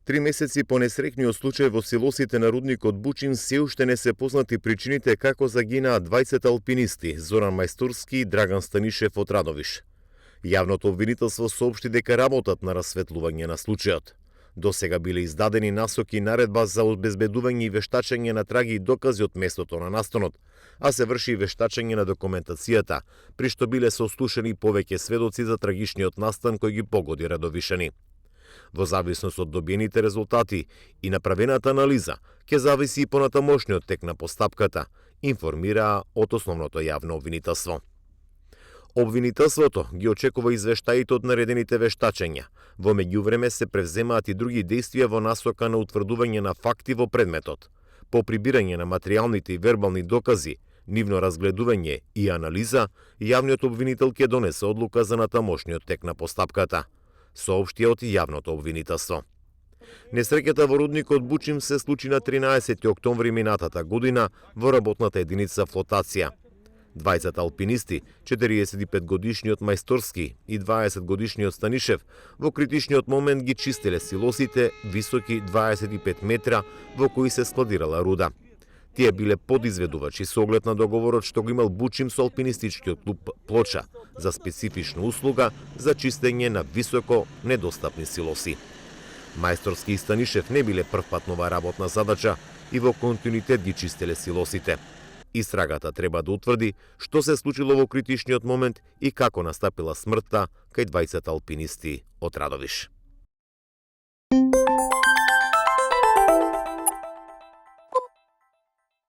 Три месеци по несреќниот случај во силосите на рудникот Бучин се уште не се познати причините како загинаа двајцата алпинисти Зоран Мајсторски и Драган Станишев од Радовиш. Јавното обвинителство соопшти дека работат на расветлување на случајот. До сега биле издадени насоки и наредба за обезбедување и вештачење на траги и докази од местото на настанот, а се врши и вештачење на документацијата, при што биле сослушани повеќе сведоци за трагичниот настан кој ги погоди радовишани. Во зависност од добиените резултати и направената анализа, ќе зависи и понатамошниот тек на постапката, информираа од основното јавно обвинителство. Обвинителството ги очекува извештаите од наредените вештачења. Во меѓувреме се превземаат и други действија во насока на утврдување на факти во предметот. По прибирање на материјалните и вербални докази, нивно разгледување и анализа, јавниот обвинител ќе донесе одлука за натамошниот тек на постапката, соопшти од јавното обвинителство. Несреќата во рудникот Бучин се случи на 13 октомври минатата година во работната единица флотација. Двајцата алпинисти, 45-годишниот Мајсторски и 20-годишниот Станишев, во критичниот момент ги чистеле силосите високи 25 метра во кои се складирала руда. Тие биле подизведувачи со оглед на договорот што го имал Бучим со алпинистичкиот клуб Плоча за специфична услуга за чистење на високо недостапни силоси. Мајсторски и Станишев не биле првпат нова работна задача и во континуитет ги чистеле силосите. Истрагата треба да утврди што се случило во критичниот момент и како настапила смртта кај двајцата алпинисти од Радовиш.